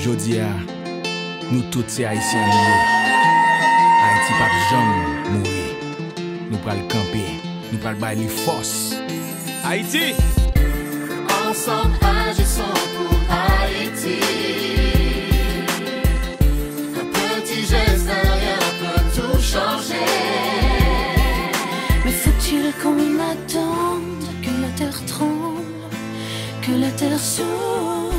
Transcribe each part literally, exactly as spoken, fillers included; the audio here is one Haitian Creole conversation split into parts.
Jodi a, nou tout se Ayisyen nou ye. Ayiti p ap janm mouri. Nou pral kanpe, nou pral bay li fòs. Ayiti! Ensemble, agissons pour Haïti. Un petit geste, un rien peut tout changer. Mais faut-il qu'on attende que la terre tremble, que la terre s'ouvre,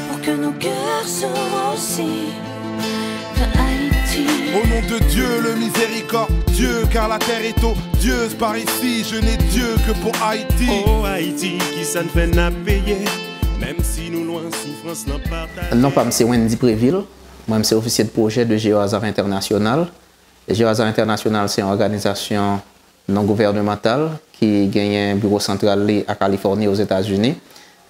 pour que nos cœurs s'ouvrent aussi vers Haïti? Au nom de Dieu, le miséricordieux, car la terre est odieuse par ici, je n'ai Dieu que pour Haïti. Oh Haïti, kisa n fè n ap peye, menm si nou lwen soufrans nan pataje. Non pa m se Wendy Prévil, mwen m se ofisye de pwojè de Geohazard International. Geohazard International se yon òganizasyon non gouvènemantal ki genyen biwo santral li a Kalifòni, Ozetazini,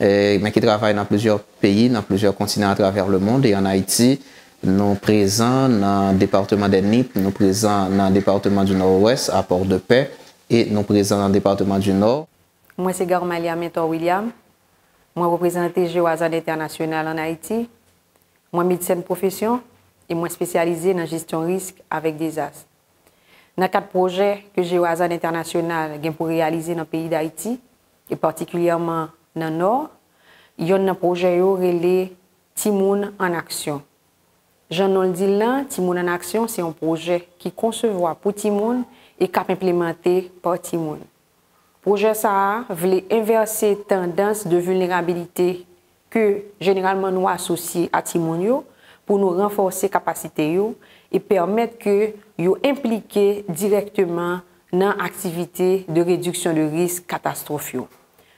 e, men ki travay nan plizyè peyi, nan plizyè kontinan atravè lemond, e an Ayiti, nou prezan nan depatman dè Nip, nou prezan nan depatman di Nòdwès, a Pòdepè, e nou prezan nan depatman di Nò. Mwen se Garmalia Mentor William. Mwen reprezante Geohazard International an Ayiti. Mwen medsen de pwofesyon e mwen espesyalize nan jesyon risk avèk dezas. Nan kad pwojè ke Geohazard International gen pou reyalize nan peyi Dayiti, e patikilyèman nan Nò, yonn nan pwojè yo rele Timoun an Aksyon. Jan non l di l lan, Timoun an Aksyon se yon pwojè ki konsevwa pou timoun e k ap enplimante pa timoun. Pwojè sa a vle envèse tandans de vilnerabilite ke jeneralman nou asosye a timoun yo pou nou ranfòse kapasite yo e pèmèt ke yo enplike dirèkteman nan aktivite de rediksyon de risk katastwòf yo.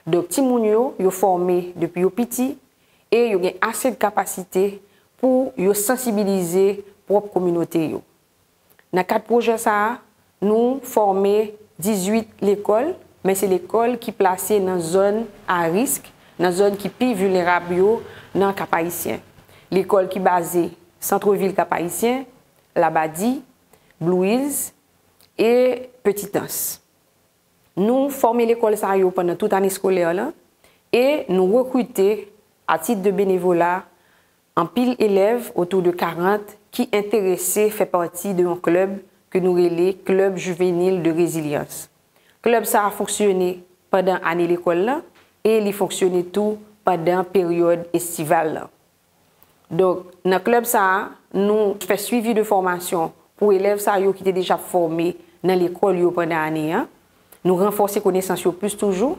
Donk, timoun yo, yo fòme depi yo piti e yo gen ase de kapasite pou yo sansibilize pwòp kominote yo. Nan kad pwojè sa a, nou fòme dizuit lekòl, men se lekòl ki plase nan zòn a risk, nan zòn ki pi vilnerab yo nan Kap Ayisyen. Lekòl ki baze santrevil Kap Ayisyen, Labadi, Blue Hills e Petitans. Nou fòme lekòl sa yo pandan tout ane eskolè lan e nou rekrite, a tit de benevola, anpil elèv, otou de karant, ki enterese fè pati de yon klèb ke nou rele Club Juvénile de Résilience. Klèb sa a fonksyone pandan ane lekòl lan e li fonksyone tou pandan peryòd estival lan. Donk, nan klèb sa a, nou fè swivi de fòmasyon pou elèv sa yo ki te deja fòme nan lekòl yo pandan ane an. Nou ranfòse konesans yo plis toujou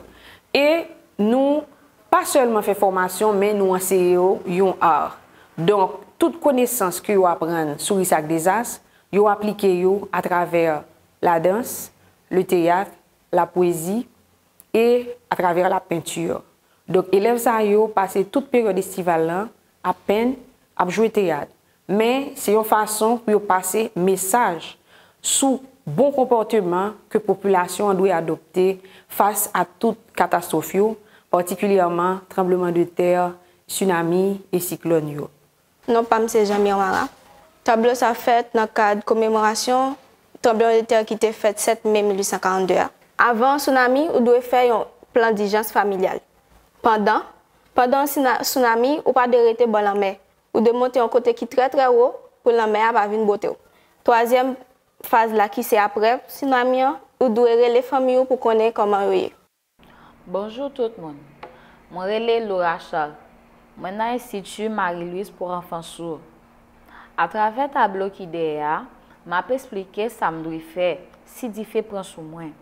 e nou pa sèlman fè fòmasyon, men nou anseye yo yon ar. Donk, tout konesans ke yo aprann sou risk ak dezas, yo aplike yo atravè ladans, leteyat, lapwezi e atravè lapenti. Donk, elèv sa yo pase tout peryòd estival lan ap penn, ap jwe teyat. Men, se yon fason pou yo pase mesaj sou bon konpòteman ke popilasyon an dwe adopte fas a tout katastwòf yo, patikilyèman tranblemanntè, tsunami e siklòn yo. Non pa m se Jean Mirmara. Tablo sa fèt nan kad komemorasyon tranblemanntè ki te fèt sèt me mil uit san karannde a. Avan tsunami, ou dwe fè yon plan dijans familyal. Pandan, pandan yon sina-, tsunami, ou pa dwe rete bò lanmè. Ou dwe monte yon kote ki trè, trè wo pou lanmè a pa vin bwote w. Twazyèm faz la ki se apre tsunami an, ou dwe rele fanmi w pou konnen kòman yo ye. Bonjou tout moun. Mwen rele Laura Charles. Mwen nan Enstiti Marie Louise pou Anfan Soud. Atravè tablo ki dèyè a, m ap esplike sa m dwe fè si dife pran sou mwen.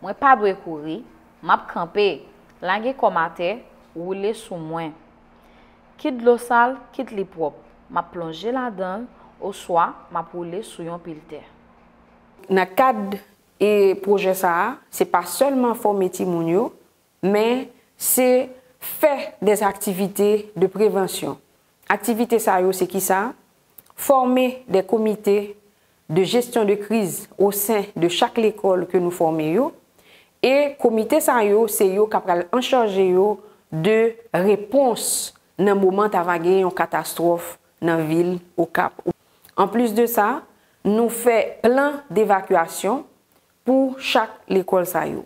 Mwen pa dwe kouri, m ap kanpe, lage kò m atè, woule sou mwen. Kit dlo sal, kit li pwòp, m ap plonje ladan l, oswa m ap woule sou yon pil tè. Nan kad e pwojè sa a, se pa sèlman fòme timoun yo, men se fè dè aktivite de prevansyon. Aktivite sa yo se kisa? Fòme dè komite de jesyon de kriz o sen de chak lekòl ke nou fòme yo. E komite sa yo, se yo k ap pral anchaje yo de repons nan moman ta va gen yon katastwòf nan vil Okap. Anplis de sa, nou fè plan devakyasyon pou chak lekòl sa yo.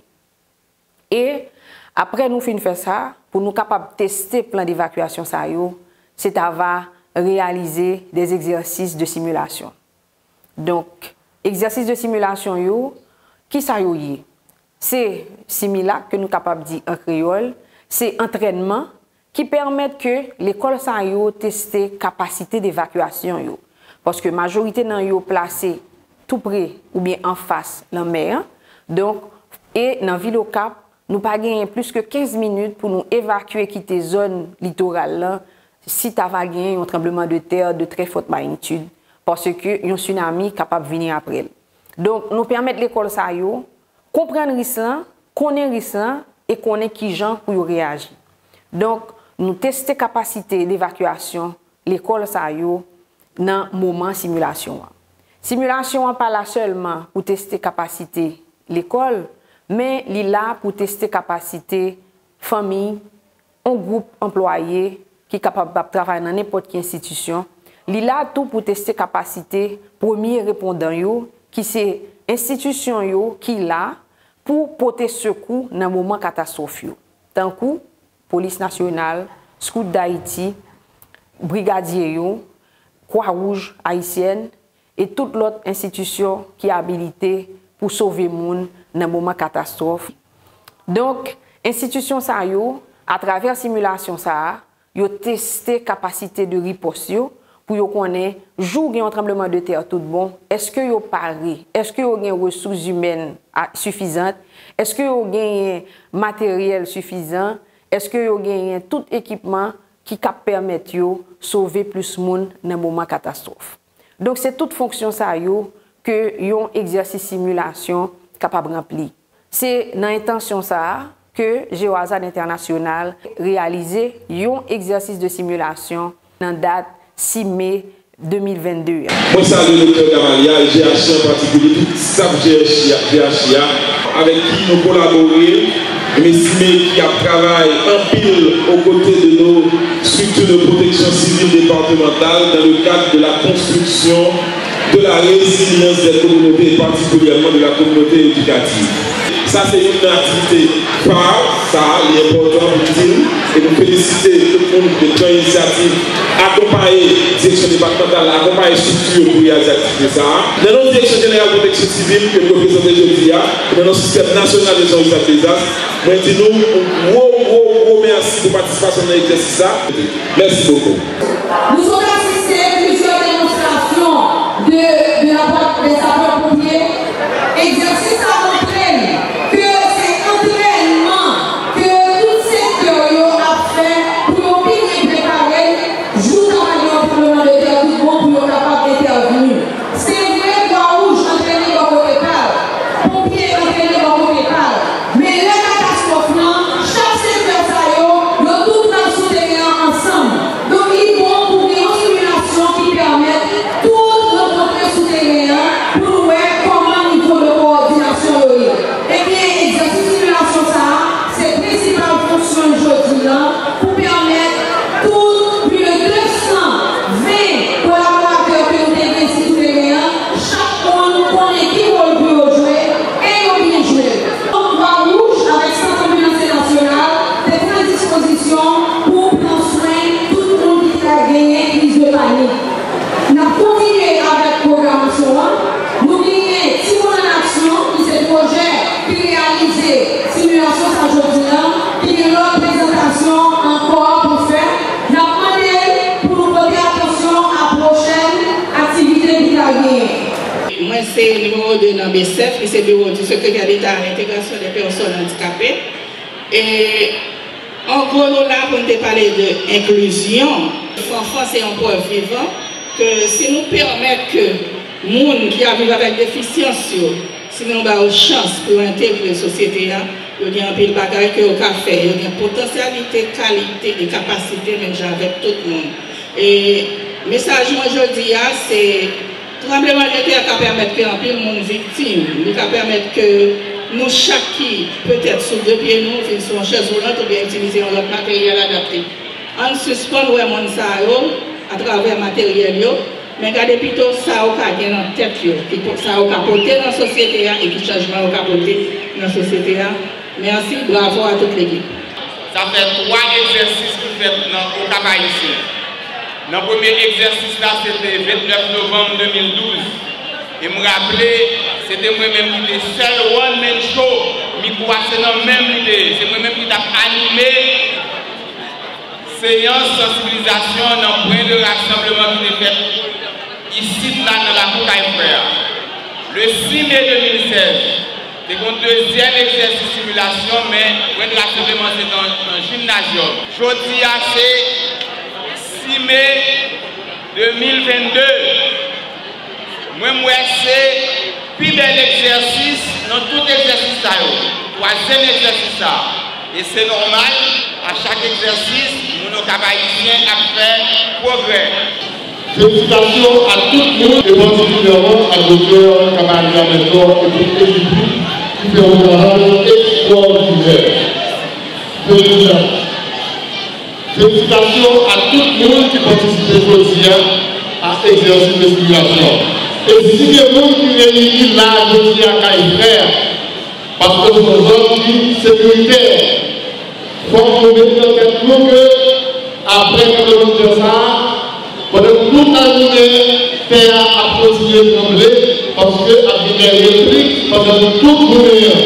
E apre nou fin fè sa, pou nou kapab teste plan devakyasyon sa yo, se ta va réaliser des exercices de simulation. Donk, egzèsis de similasyon yo, kisa yo ye? Se similak ke nou kapab di an kreyòl, se antrènman ki pèmèt ke lekòl sa yo teste kapasite devakyasyon yo. Paske majorite nan yo plase tou pre oubyen anfas lanmè an. Donk, e nan vil Okap, nou pa genyen plis ke kenz minit pou nou evakye kite zòn litoral lan si ta va genyen yon tranblemanntè de trè fòt magnitid, paske yon tsunami kapab vini apre l. Donk, nou pèmèt lekòl sa yo konprann ris lan, konnen ris lan e konnen kijan pou yo reyaji. Donk, nou teste kapasite devakyasyon lekòl sa yo nan moman similasyon an. Similasyon an pa la sèlman pou teste kapasite lekòl, men li la pou teste kapasite fanmi, yon gwoup anplwaye ki kapab ap travay nan nenpòt ki enstitisyon. Li la tou pou teste kapasite premye repondan yo, ki se enstitisyon yo ki la pou pote sekou nan moman katastwòf yo, tankou Polis Nasyonal, Scout d'Haïti, brigadye yo, Kwa Wouj Ayisyèn e tout lòt enstitisyon ki abilite pou sove moun nan moman katastwòf. Donk, enstitisyon sa yo, atravè similasyon sa a, yo teste kapasite de ripòs yo pou yo konnen jou gen yon tranblemanntè tout bon, èske yo pare, èske yo gen resous imèn a- sifizant, èske yo genyen materyèl sifizan, èske yo genyen tout ekipman ki kab pèmèt yo sove plis moun nan moman katastwòf. Donk, se tout fonksyon sa yo ke yon egzèsis similasyon kapab ranpli. Se nan entansyon sa a ke Geohazard International reyalize yon egzèsis de similasyon nan dat sis me de mil venn de an. Mwen salye Doktè Gamaliel, G H I an patikilye, tout staf G H I a, G H I a, avèk ki nou kolabore, e m estime ki ap travay anpil aux côtés de nos structures de protection civile départementale dans le cadre de la construction de la résilience des communautés, et particulièrement de la communauté éducative. Sa se youn nan aktivite fa, sa li enpòtan pou di l, e nou felisite tout moun ki te pran inisyativ akonpaye direksyon depatmantal la, akonpaye estrikti yo pou reyalize aktivite sa a. Nan non direksyon jeneral pwoteksyon sivil ke m reprezante jodi a, e nan non sistèm nasyonal de jan iz ak dezas, mwen di nou yon gwo, gwo, gwo mèsi pou patisipasyon nan egzèsis sa. Mèsi bokou. Nous avons assisté à plusieurs démonstrations de, de la part des sapeurs-pompiers. Egzèsis sa montre n ke se antrènman ke tout sektè yo ap fè pou yo pi byen prepare l jou ta va gen yon tranblemanntè tout bon pou yo kapab entèvni. Se vre, Kwa Wouj antrene bò kote pa l, ponpye antrene bò kote pa l, men lè katastwòf lan, chak sektè sa yo, yo tout pral sou teren an ansanm. Donk, li bon pou gen yon similasyon ki pèmèt tout rankontre sou teren an pou nou wè kòman nivo de kowòdinasyon yo ye. Ebyen, egzèsis similasyon sa a, se prensipal fonksyon l jodi a pou pèmèt tout plis de de san ven kolaboratè ke nou te gen sou teren an, chak moun konnen ki wòl pou yo jwe e yo byen jwe l. Kwa Wouj avèk Sant Anbilans Entènasyonal te pran dispozisyon pou pran swen tout moun ki te ka genyen kriz de panik. N ap kontinye avèk pwogramasyon an. Nou genyen Timoun an Aksyon, ki se pwojè ki reyalize similasyon sa jodi a, ki gen lòt prezantasyon ankò pou fè. N ap mande pou nou pote atansyon a pwochèn aktivite ki pral genyen. Mwen se nimewo de nan BSEF, ki se Bureau du Secrétaire d'État à l'intégration des personnes handicapées. E an gwo, nou la pou n te pale de enklizyon. Fanfan se yon prèv vivan ke si nou pèmèt ke moun ki ap viv avèk defisyans yo, si nou ba yo chans pou yo entegre sosyete a, yo gen anpil bagay ke yo ka fè. Yo gen potansyalite, kalite e kapasite menm jan avèk tout moun. E mesaj mwen jodi a, se tranblemanntè ka pèmèt ke anpil moun viktim. Li ka pèmèt ke nou chak ki petèt sou de pye nou vin sou yon chèz woulant oubyen itilize yon lòt materyèl adapte. Ann sispann wè moun sa yo atravè materyèl yo, men gade pito sa yo ka gen nan tèt yo, ki po- sa yo ka pote nan sosyete a e ki chanjman yo ka pote nan sosyete a. Mèsi, bravo a tout lekip. Sa fè twa egzèsis ki fèt nan Okap Ayisyen. Nan premye egzèsis la, se te vennèf novanm de mil douz. E m raple, se te mwen menm ki te sèl one man show, mikwo a se nan men m li te ye. Se mwen menm ki t ap anime seyans sansibilizasyon nan pwen de rasanbleman ki te fèt isit la nan lakou kay frè a. Le sis me de mil sèz, te gen yon dezyèm egzèsis similasyon, men pwen de rasanbleman se nan, nan jimnazyòm. Jodi a se sis me de mil vennde. Mwen, m wè se pi bèl egzèsis nan tout egzèsis sa yo. Twazyèm egzèsis sa. E se nòmal, a chak egzèsis, moun Okap Ayisyen ap fè pwogrè. Felisitasyon a tout moun, e patikilyèman a Doktè Camarilla Mentor e tout ekip li ki fè yon travay ekstwòdinè. Felisitasyon. Felisitasyon a tout moun ki patisipe jodi a a egzèsis de similasyon. E si gen moun ki reyini la jodi a kay frè a, paske se yon zòn ki sekiritè, fòk nou mete nan tèt nou ke apre tranblemanntè sa a, pandan tout lajounen, tè a ap kontinye tranble, paske ap gen de replik pandan tout jounen an.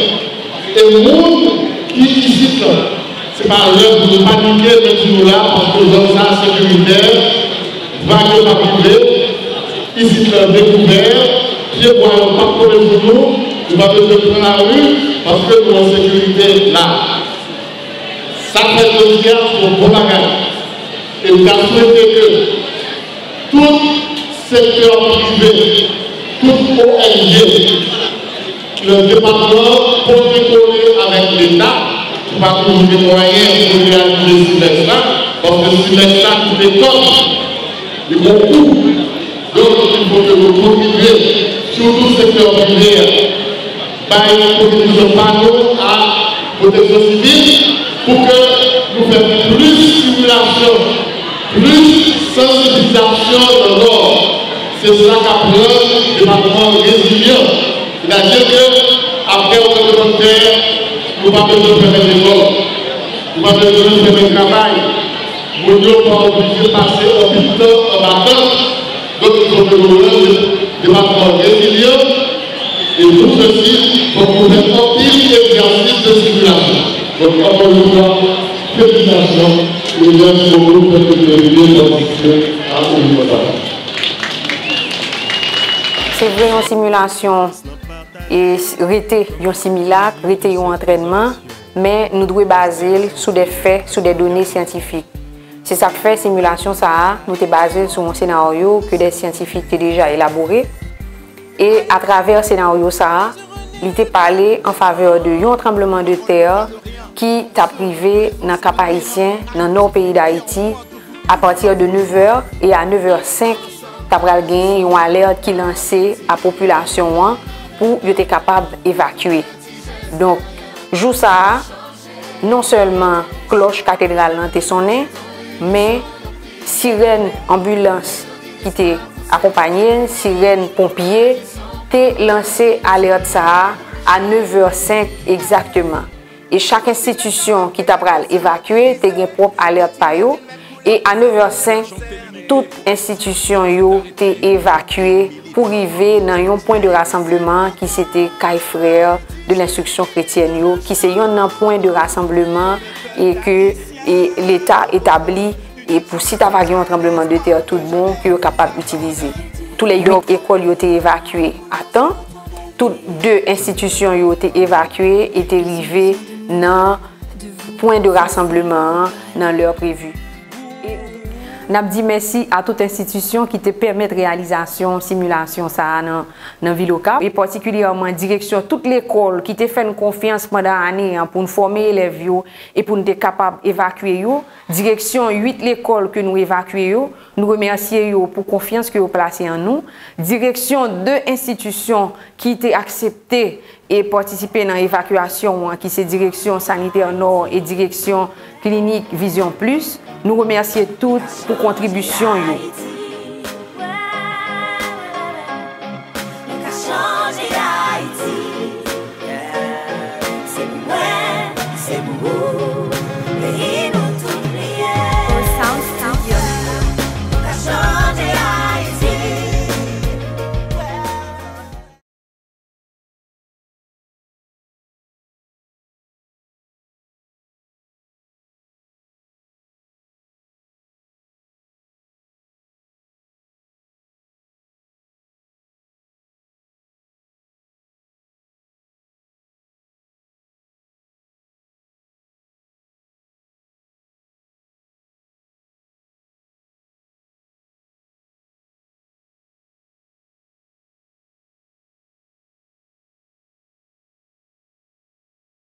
E moun ki isit lan, se pa lè pou nou panike, men di nou la, paske zòn sa a sekiritè, vag yo p ap rive, isit lan dekouvè, pyebwa yo p ap kole sou nou, nou pa bezwen pran lari, paske nou an sekirite la. Sa k fèt jodi a, se yon bon bagay. E m ta swete ke tout sektè prive, tout O N G nan depatman an pote kole avèk Leta pou pa toujou gen mwayen pou reyalize Simex la, paske Simex la koute kòb, li gon kou. Donk, il faut que nou kontribye, sitou sektè prive a, bay kontribisyon pa nou a pwoteksyon sivil pou ke nou fè plis similasyon, plis sansibilizasyon nan Nò. Se sa k ap rann depatman an rezilyan. Sètadi ke apre yon tranblemanntè, nou pa bezwen fèmen lekòl, nou pa bezwen fèmen travay. Moun yo pa oblije pase anpil tan anba tant. Donk, fòk nou rann depatman an rezilyan. E pou sesi, fòk nou fè anpil egzèsis de similasyon. Donk, ankò yon fwa, felisitasyon e mèsi bokou pèp Tribyen patisipe a evenman sa a. Se vre, yon similasyon e s- rete yon similak, rete yon antrènman, men nou dwe baze l sou de fè, sou de done syantifik. Se sa k fè similasyon sa a, nou te baze l sou yon senaryo ke de syantifik te deja elabore. E atravè senaryo sa a, li te pale an favè de yon tranbleman de tè ki t ap rive nan Kap Ayisyen, nan nò peyi Dayiti, apati de nevè e a nevè senk, ta pral gen yon alèt ki lanse a popilasyon an pou yo te kapab evakye. Donk, jou sa a, non sèlman klòch katedral lan te sonnen, men sirèn anbilans ki te akonpanye l, sirèn ponpye, te lanse alèt sa a a nevè senk egzakteman. E chak enstitisyon ki ta pral evakye te gen pwòp alèt pa yo, e a nevè senk, tout enstitisyon yo te evakye pou rive nan yon pwen de rasanbleman ki se te kay frè de lenstriksyon kretyèn yo, ki se yonn nan pwen de rasanbleman e ke, e, Leta etabli, e pou si ta va gen yon tranbleman de tè tout bon, ke yo kapab itilize. Tou le uit ekòl yo te evakye a tan. Tout de enstitisyon yo te evakye e te rive nan pwen de rasanbleman an nan lè previ. E n ap di mèsi a tout enstitisyon ki te pèmèt reyalizasyon similasyon sa a nan, nan vil Okap, e patikilyèman direksyon tout lekòl ki te fè n konfyans pandan ane an pou n fòme elèv yo e pou n te kapab evakye yo, direksyon uit lekòl ke nou evakye yo, nou remèsye yo pou konfyans ke yo plase an nou, direksyon de enstitisyon ki te aksepte e patisipe nan evakyasyon an, ki se Direksyon Sanitè Nò e Direksyon Klinik Vizyon Plis, nou remèsye tout pou kontribisyon yo.